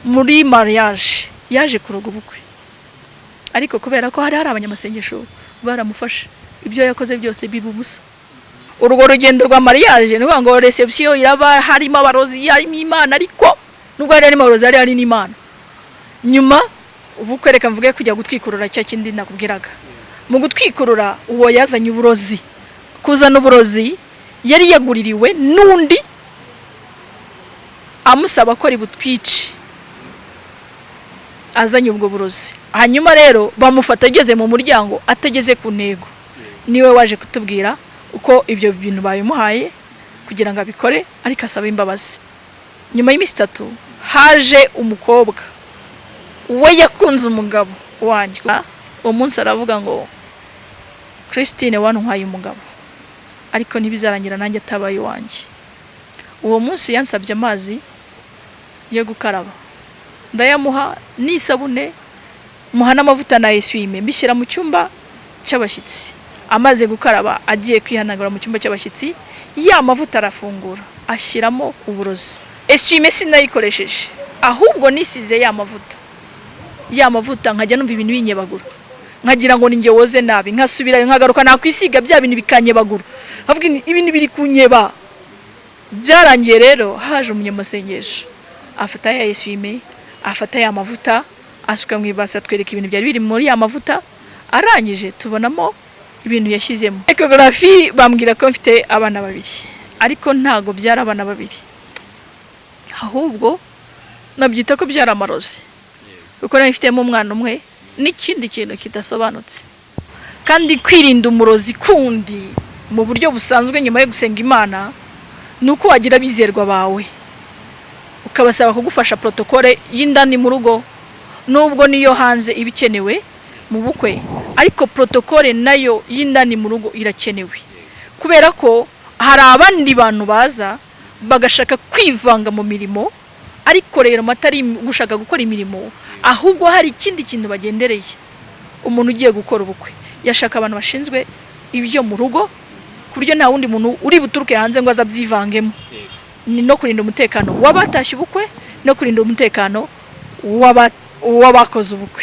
Muri mariage yaje kuroga ubukwe, ariko kubera ko hari abanyamasengesho baramufashe, ibyo yakoze byose biba ubusa. Urwo rugendo rwa mariage, ni ukuvuga ngo reception iraba, harimo abarozi, harimo Imana, ariko nubwo hari harimo abarozi, hari n'Imana. Nyuma ubukwe, reka mvuge kujya gutwikurura, cya kindi nakubwiraga. Mu gutwikurura, uwo yazanye uburozi. Kuzana uburozi, yari yaguririwe n'undi amusaba ko ari butwice, azanye ubwo burozi. Hanyuma rero bamufata ageze mu muryango, atageze ku ntego. Niwe waje kutubwira uko ibyo bintu babimuhaye kugira ngo abikore, ariko asaba imbabazi. Nyuma y'iminsi 3 haje umukobwa, we yakunze umugabo wanjye. Uwo munsi aravuga ngo: "Christine, wantwaye umugabo, ariko ntibizarangira nanjye atabaye iwanjye." Uwo munsi yansabye amazi yo gukaraba, ndayamuha n'isabune, muha n'amavuta na essuie-main, mbishyira mu cyumba cy'abashyitsi. Amaze gukaraba, agiye kwihanagura mu cyumba cy'abashyitsi, ya mavuta arafungura, ashyiramo uburozi. Essuie-main sinayikoresheje, ahubwo nisize ya mavuta. Ya mavuta nkajya numva ibintu binyebagura, nkagira ngo ni njye woze nabi, nkasubirayo, nkagaruka, nakwisiga bya bintu bikanyebagura, nkavuga nti: "Ibintu biri kunyeba." Byarangiye rero haje umunyamasengesho, afata ya essuie-main, afata ya mavuta, asuka mu ibasi, atwereka ibintu byari biri muri ya mavuta. Arangije tubonamo ibintu yashyizemo. Échographie bambwira ko mfite abana babiri, ariko ntago byari abana babiri, ahubwo nabyita ko byari amarozi, kuko nari mfitemo umwana umwe n'ikindi kintu kidasobanutse. Kandi kwirinda umurozi kundi mu buryo busanzwe nyuma yo gusenga Imana ni uko wagira abizerwa bawe, ukabasaba kugufasha protocole y'indani mu rugo. Nubwo niyo hanze iba ikenewe mu bukwe, ariko protocole nayo y'indani mu rugo irakenewe, kubera ko hari abandi bantu baza bagashaka kwivanga mu mirimo, ariko rero atari gushaka gukora imirimo, ahubwo hari ikindi kintu bagendereye. Umuntu ugiye gukora ubukwe yashaka abantu bashinzwe ibyo mu rugo, ku buryo nta wundi muntu uri buturuke hanze ngo aze abyivangemo. Ni no kurinda umutekano w'abatashye ubukwe, no kurinda umutekano w'abakoze ubukwe.